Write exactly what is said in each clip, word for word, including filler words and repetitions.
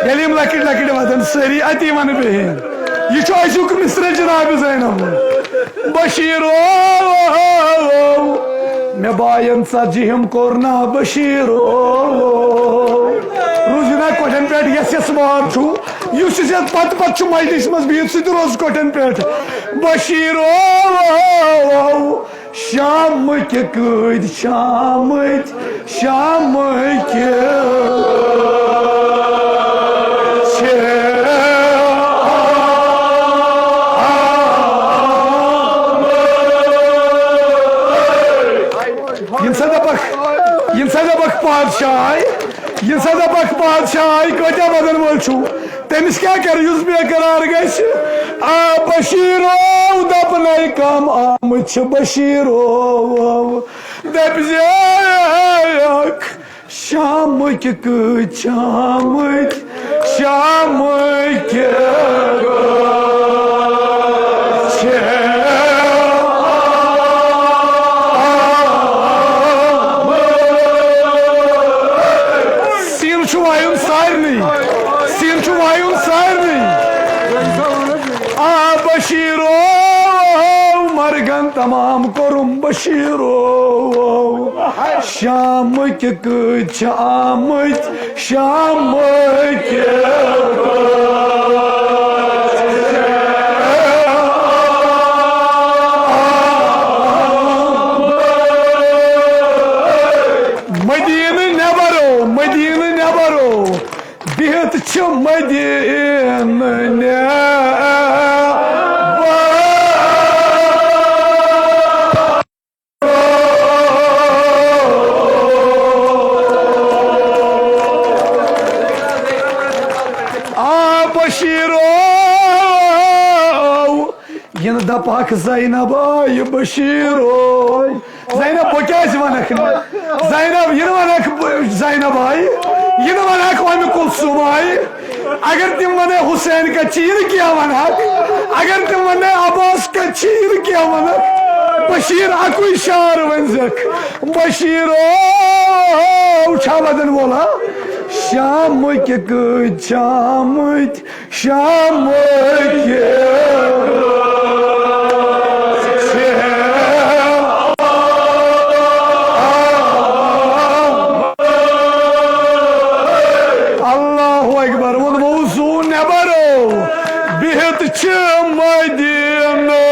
ییٚلہِ یِم لۄکٕٹۍ لۄکٕٹۍ وَدَن سٲری اَتی وَنہٕ بیٚیہِ۔ یہِ چھُ أزیُک مِصرٕ جناب زینب۔ بشیٖرو، مےٚ بایَن ژتجی ہِم کوٚر نا بشیٖرو۔ روٗزِو نا کۄٹھٮ۪ن پٮ۪ٹھ یَس یَس وار چھُو۔ یُس یُس یَتھ پَتہٕ پَتہٕ چھُ مجلِس منٛز بِہِتھ سُہ تہِ روز کۄٹھٮ۪ن پٮ۪ٹھ۔ بشیٖرو، شامٕکۍ کۭتۍ شامٕکۍ، شامٕکۍ چھِ۔ ییٚمہِ ساتہٕ دَپَکھ، ییٚمہِ ساتہٕ دَپَکھ پادشاہ آے، ییٚمہِ ساتہٕ دَپَکھ پادشاہ آے، کۭتیٛاہ وَدَن وٲلۍ چھُو؟ تٔمِس کیٛاہ کَرِ یُس بے قرار گژھِ؟ آ بشیٖرو، دَپنَے کَم آمٕتۍ چھِ بشیٖرو۔ دٔپۍ زیکھ، شامٕکۍ کۭتۍ شامٕکۍ، شامٕکۍ چھِ۔ سیٖن چھُ وایُن سارنٕے، سیٖن چھُ وایُن سارنٕے۔ آ بشیٖرو، مرگن تمام کوٚرُم بشیٖرو۔ شامٕکۍ کۭتۍ چھِ آمٕتۍ، شامٕکۍ۔ مدیٖنہٕ نٮ۪برو، مدیٖنہٕ نٮ۪برو، بِہِتھ چھِ مدیٖنہٕ نٮ۪بر۔ آ بشیٖرو، یِنہٕ دپہکھ زینب آیہِ بشیٖرو۔ زینب، بہٕ کیٛازِ ونکھ نہٕ؟ زینب، یِنہٕ ونکھ بہٕ زینب آیہِ، یِنہٕ ونکھ اُمہِ کلثوم آیہِ۔ اگر تِم ونَے حسین کا چیر کیا ونکھ، اگر تِم ونَے عباس کا چیر کیا ونکھ، بشیٖر اکُے شعر ؤنزکھ۔ بشیٖرو، چھا وَدَن وول، ہا؟ شامٕکۍ کۭتۍ شامٕکۍ، شامٕکۍ چھِ۔ اللہ اکبر، ووٚن موضوع نٮ۪برو، بِہِتھ چھِ مدیٖنہٕ۔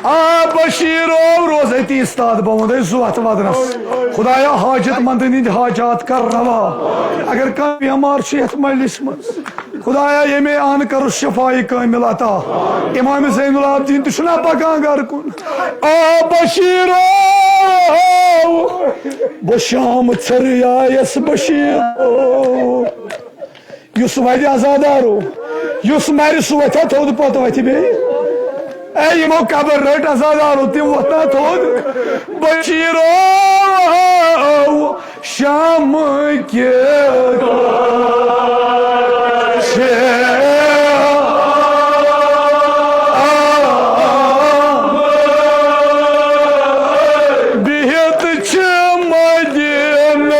آ بشیٖرو، روز أتی استاد، بہٕ وَنَے زُو اَتھ وَدنَس۔ خدایا، حاجت مندن ہٕنٛدۍ حاجات کر روا۔ اگر کانٛہہ بیمار چھُ یَتھ مجلس منٛز، خدایا، ییٚمے آن کَرُس شفایہِ کٲمِل عطا۔ امام زین العابدین تہِ چھُنہ پکان گرٕ کُن۔ آ بشیٖرو، بہٕ شام ژھرٕے آیس بشیٖرو۔ یُس وَدِ عزادارو، یُس مَرِ سُہ وۄتھِ ہا تھوٚد پتہٕ وۄتھِ بیٚیہِ۔ اے یِمو قبر رٔٹ عزادارو، تِم وۄتھنا تھوٚد۔ بشیٖرو، شامٕکۍ چھِ۔ بِہِتھ چھِ مدیٖنہٕ۔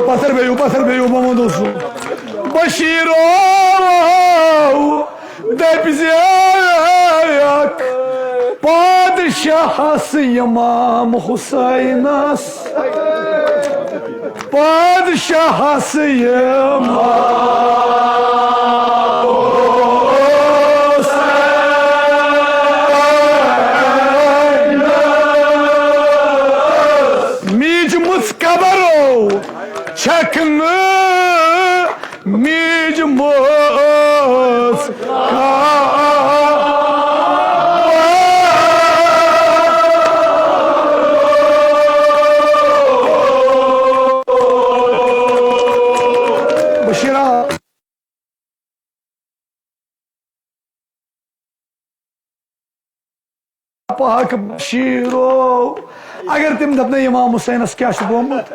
پتھر بیٚیِو، پتھر بیٚیِو، محمد اوسُم۔ بشیٖرو، دٔپۍ زیکھ پادشاہس امام حسینس، پادشاہس امام حسینس۔ میٖج مٕژ قبرو چھکھ نہٕ میٖج مٲژ کانٛہہ۔ بشیرا۔ پاک بشیرو۔ اگر تِم دپنے امام حسینس کیٛاہ چھُ گوٚمُت،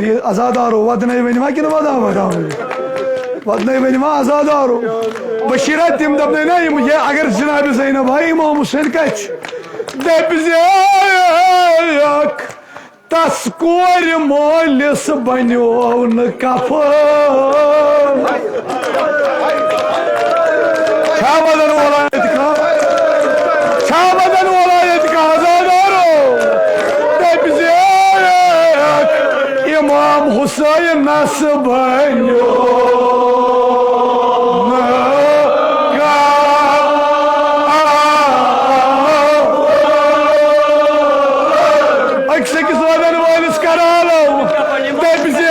یہِ عزادارو، ودنے ؤنۍ ما کِنہٕ ودا ودا ؤنۍ؟ ودنے ؤنۍ ما عزادارو؟ بشیرا، تِم دپنے نا یِم، یہِ اگر جناب زینب آیہِ، امام حسین کتہِ چھُ؟ دپہِ زیکھ، تس کورِ مٲلِس بنیو نہٕ کفن۔ چھا وزن وولایت کانٛہہ؟ چھا وزن وولایت کانٛہہ؟ عزادارو، دٔپۍ زیکھ، امام حسینس بنیو نہٕ کانٛہہ۔ أکِس أکِس وَدَن وٲلِس کَرالو دٔپۍ زیکھ،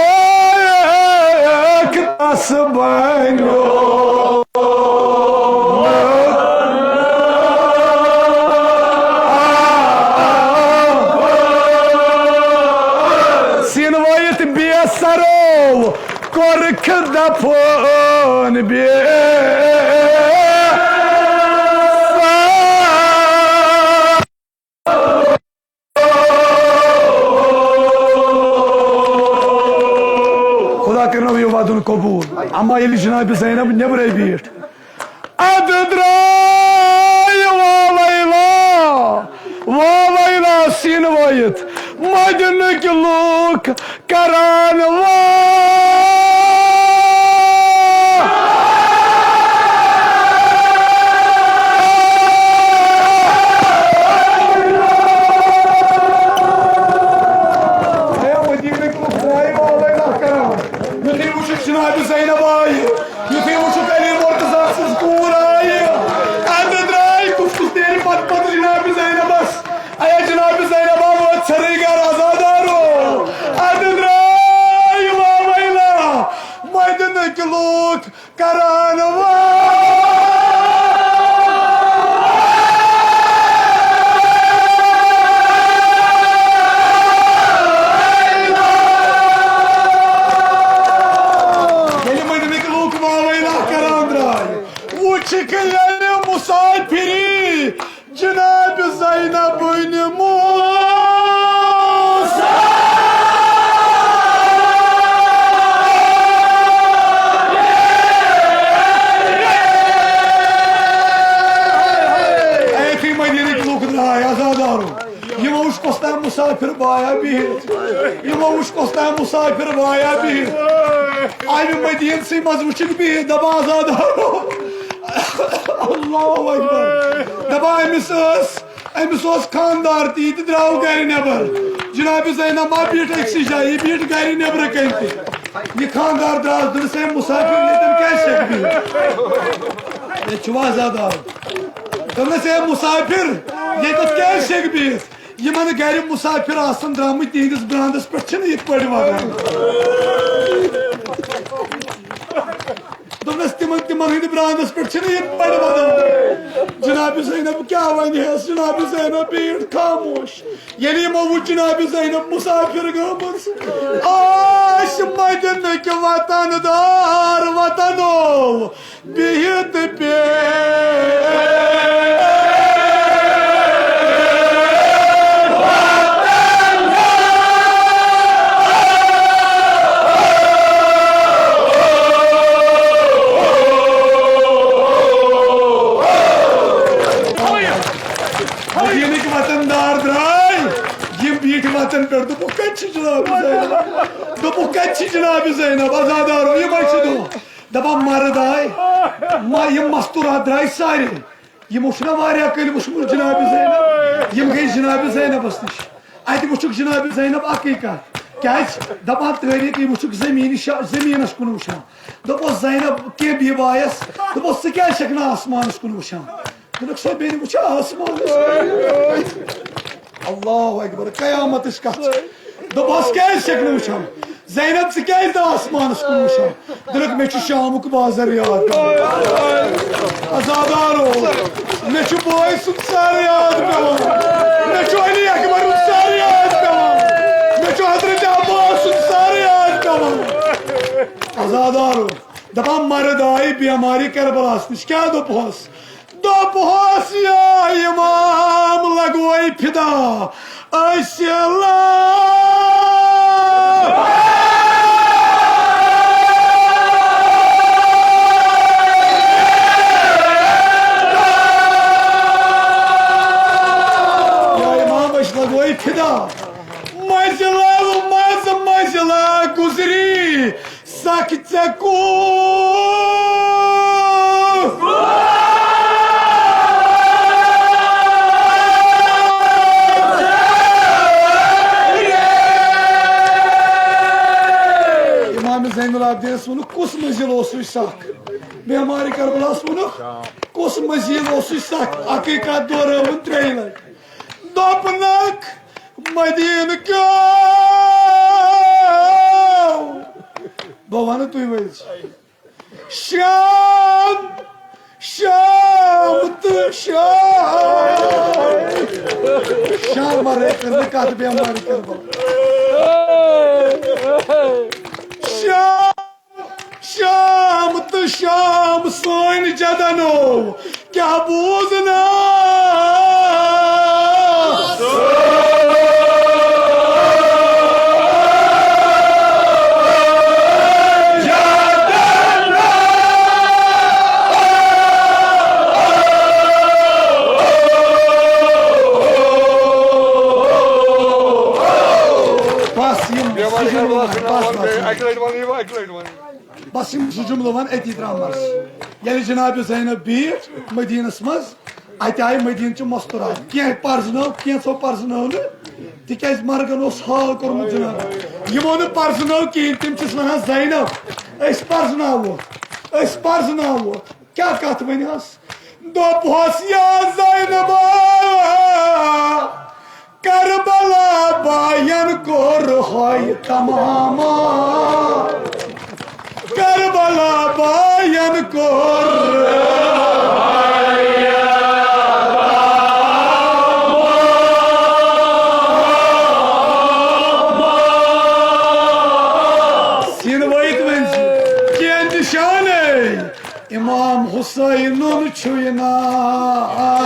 تَس بَنیو۔ سیٖنہٕ وٲیِتھ بے سَرو کوٚرُکھ دفن بے سر۔ خدا کرنو یہِ وعدُن قبول۔ اما ییٚلہِ جناب زینب نیبرے بیٖٹھ، ادٕ درٛاے والیلا، والیلا سیٖنہٕ وٲیِتھ مدینٕکۍ لوٗکھ کران وٲے۔ اے مدینٕکۍ لُکھ درٛاے والے نہ کران۔ یُتھُے وٕچھُکھ جناب زینب آیہِ، یُتھُے وٕچھُکھ علی مرتضیٰ سٕنٛز کوٗر آیہِ، اَدٕ درٛاے کُس کُس نیرِ پتہٕ پتہٕ جناب زینبس۔ اے جناب زینبا وٲژ ژھرٕے گرٕ عزادارو۔ اَدٕ درٛاے واویلا مدینٕکۍ لوٗکھ کران وٲے۔ ییٚلہِ مدینٕکۍ لوٗکھ واویلا کران درٛاے، وٕچھِکھ ییٚلہِ مسافری جناب زینب بن موسیٰ۔ اے تھی مدینٕکۍ لوٗکھ درٛاے عزادارو۔ یِمو وٕچھ کۄس تام مسافر بایا بِہِتھ۔ یِمو وٕچھ کۄس تام مسافر بایا بِہِتھ۔ امہِ مدیٖنسٕے منٛز وٕچھِکھ بِہِتھ، دپان عزادارو۔ اللہ اکبر۔ دپان أمِس ٲس، أمِس اوس خاندار تہِ، یہِ تہِ درٛاو گرِ نٮ۪بر۔ جناب زینب ما بیٖٹھ أکسٕے جایہِ، یہِ بیٖٹھ گرِ نٮ۪برٕ کنہِ تہِ۔ یہِ خاندار درٛاس، دوٚپنس، "ہے مسافر، ییٚتٮ۪ن کیٛازِ چھکھ بِہِتھ؟ ییٚتہِ چھُ عزادار۔" دوٚپنس، "ہے مسافر، ییٚتٮ۪تھ کیٛازِ چھکھ بِہِتھ؟" یِمن گرِ مسافر آسن درامٕتۍ، تِہنٛدِس برانٛدس پٮ۪ٹھ چھِنہٕ یِتھ پٲٹھۍ ودان۔ دوٚپنس، "تِمن، تِمن ہٕنٛدِ برانٛدس پٮ۪ٹھ چھِنہٕ یِتھ پٲٹھۍ ودان۔" جناب زینب کیٛاہ ونہِ ہس؟ جناب زینب بیٖٹھ خاموش۔ ییٚلہِ یِمو وُچھ جناب زینب مسافر گٔمٕژ، آش مدینٕکۍ وطن دار وطنو، بِہِتھ پے۔ مدیٖنٕکۍ وطن دار درٛاے، یِم بیٖٹھۍ وطن پٮ۪ٹھ۔ دوٚپُکھ، "کَتہِ چھِ جناب زینب؟" دوٚپُکھ، "کَتہِ چھِ جناب زینب؟" عزادارو، یِمَے چھِ دۄہ۔ دپان مرد آے، ما-، یِم مستورات درٛاے سارے۔ یِمو چھُنہ واریاہ کٲلۍ وٕچھمُت جناب زینب۔ یِم گٔے جناب زینبس نِش۔ اتہِ وٕچھُکھ جناب زینب اکٕے کتھ۔ کیازِ؟ دپان تٲریٖخ، یہِ وٕچھُکھ زٔمیٖنہِ شا-، زٔمیٖنس کُن وٕچھان۔ دوٚپُس زینب کینٛہہ بیٚیہِ بایس، دوٚپُس، "ژٕ کیازِ چھکھ نہٕ آسمانس کُن وٕچھان؟" دوٚپُکھ، "سۄ بیٚنہِ وٕچھِ آسمانس کُن۔" اللہ اکبر، قیامتٕچ کتھ۔ دوٚپہَس، "کیٛازِ چھَکھ نہٕ وٕچھان؟ زینب، ژٕ کیٛازِ نہٕ آسمانَس کُن وٕچھان؟" دوٚپُکھ، "مےٚ چھُ شامُک بازر یاد پٮ۪وان۔ عزادارو، مےٚ چھُ بٲے سُنٛد سر یاد پٮ۪وان۔ مےٚ چھُ علی اکبرُن سر یاد پٮ۪وان۔ مےٚ چھُ حضرت عباس سُنٛد سر یاد پٮ۪وان۔" عزادارو، دَپان، مرد آیہِ بیمارِ کربلاہَس نِش۔ کیٛاہ دوٚپہَس؟ دوٚپہوس، یا امام، لگوے فدا، أسۍ لا۔ یا امام، أسۍ لگوے فدا۔ مٔنزِلو منٛز مٔنزِلہ گُزری، سکھ ژےٚ کوٗت۔ امام زین العابدینس ووٚنُکھ، کُس مٔنزِل اوسُے سکھ؟ بیمارِ کربلاہس ووٚنُکھ، کُس مٔنزِل اوسُے سکھ؟ اکٕے کتھ دۄہرٲوٕن ترٛیٚیہِ لٹہِ۔ دوٚپنکھ، مدینہٕ کیو، بہٕ ونہٕ تُہۍ ؤنۍ۔ شام، شام تہٕ شام۔ شام ورٲے کٔر نہٕ کتھ بیمارِ کربلا۔ شام، شام تہٕ شام سٲنۍ جدنو کیٛاہ بوٗز نا؟ بس یِم، بس، بس۔ اَکہِ لَٹہِ وَنٕے، اَکہِ لَٹہِ وَنٕے۔ بس یِم زٕ جملہٕ وَن أتی ترٛامَس۔ ییٚلہِ جناب زینب بیٖٹھ مدیٖنس منٛز، اَتہِ آیہِ مدیٖنہٕ چہِ مستورات۔ کینٛہہ پرزنٲو، کینٛژھو پرزنٲو نہٕ، تِکیٛازِ مرگن اوس حال کوٚرمُت جناب۔ یِمو نہٕ پرزنٲو کِہیٖنۍ، تِم چھِس وَنان، زینب، أسۍ پرزناوو، أسۍ پرزناوو۔ کیٛاہ کتھ ؤنۍ ہس؟ دوٚپہس، یا زینبا، کربلا باین کوٚر ہۄے تماما۔ کربلا باین کوٚر۔ سیٖنہٕ وٲیِتھ ؤنۍ زِ، کینٛہہ نِشانَے۔ امام حسینُن چھُے ناو۔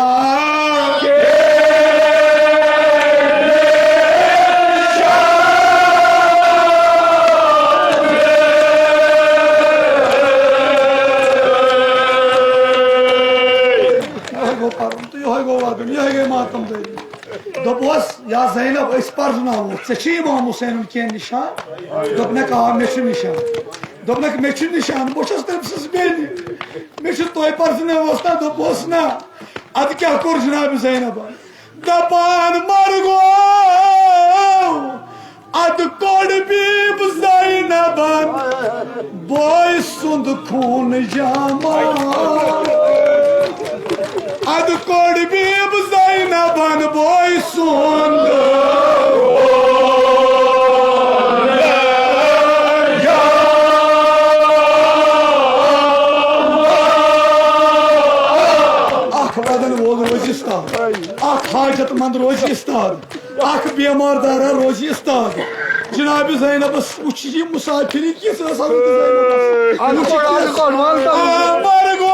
یِہوٚے گوٚو پَرُن تہٕ یِہوٚے گوٚو وَدُن، یِہوٚے گٔے ماتم دٲری۔ دوٚپہوس، یا زینب، أسۍ پرزناوو، ژےٚ چھِ امام حسینُن کینٛہہ نِشان؟ دوٚپنکھ، آ، مےٚ چھُ نِشان۔ دوٚپنکھ، مےٚ چھُ نِشان، بہٕ چھَس تٔمۍ سٕنٛز بیٚنہِ، مےٚ چھُ تۄہہِ پرزنٲوہوس نا؟ دوٚپہوس، نہ۔ اَدٕ کیٛاہ کوٚر جناب زینبن؟ دپان مرگو، ادٕ کوٚڑ بیب زینبن بوے سُنٛد خوٗن جامہ۔ ادٕ کوٚڑ بیب زینبن بوے سُنٛد۔ اکھ ودن وول روزِ استاد، اکھ حاجت مند روزِ استاد، اکھ بیمار دارا روزِ استاد۔ جناب زینبس وچھ یہِ مسافری کِژھ ٲس حضرت زینبس۔ اکھ وچھ کوٚر، اکھ کوٚر، وَن تہٕ۔ آ، مرگو،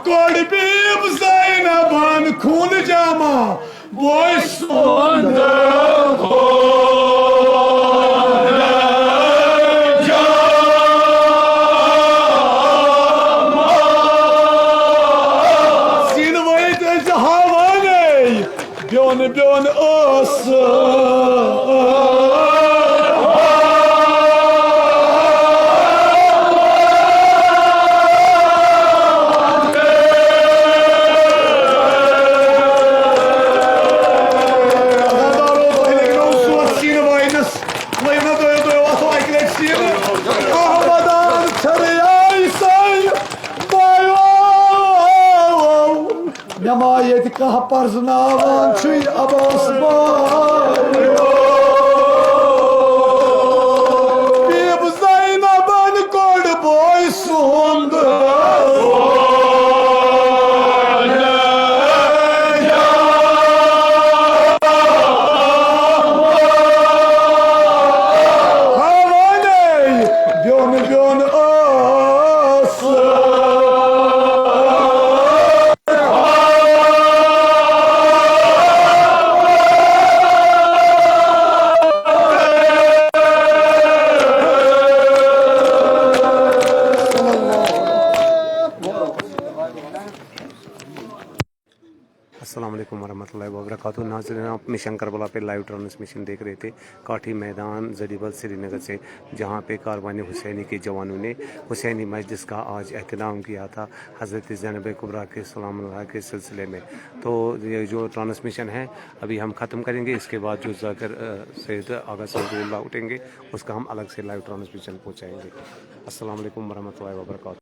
کوٚڑ بیب زینبن خوٗن جامہ، بوے سُنٛد۔ سیٖنہٕ وٲیِتھ ٲسۍ ہاوانَے، بیوٚن بیوٚن ٲس۔ عزادارو، تۄہہِ لٔگنو سوتھ سیٖنہٕ واینس۔ لٲگۍ نا تُہۍ، تُہۍ آسو اَکہِ لَٹہِ سیٖنہٕ۔ آہ، ودان چھَرٕ آیہِ سَے، بایو۔ مےٚ ما ییٚتہِ کانٛہہ پرزناوان چھُے عباس بایو۔ بیٖب زینبن کوٚڑ بوے سُنٛد۔ ہاوانَے بیوٚن بیوٚن ٲس۔ आप मिशन करबला पे लाइव ट्रांसमिशन देख रहे थे काठी मैदान जदीबल श्रीनगर से, जहाँ पे कारवान हुसैनी के जवानों ने हुसैनी मजलिस का आज एहतराम किया था हज़रत जैनब कुबरा के सलाम के सिलसिले में। तो ये जो ट्रांसमिशन है अभी हम ख़त्म करेंगे, इसके बाद जो जाकिर सैयद आगा सऊदुल्लाह उठेंगे, उसका हम अलग से लाइव ट्रांसमिशन पहुँचाएंगे। अस्सलाम वालेकुम वरहमतुल्लाहि वबरकातुहू।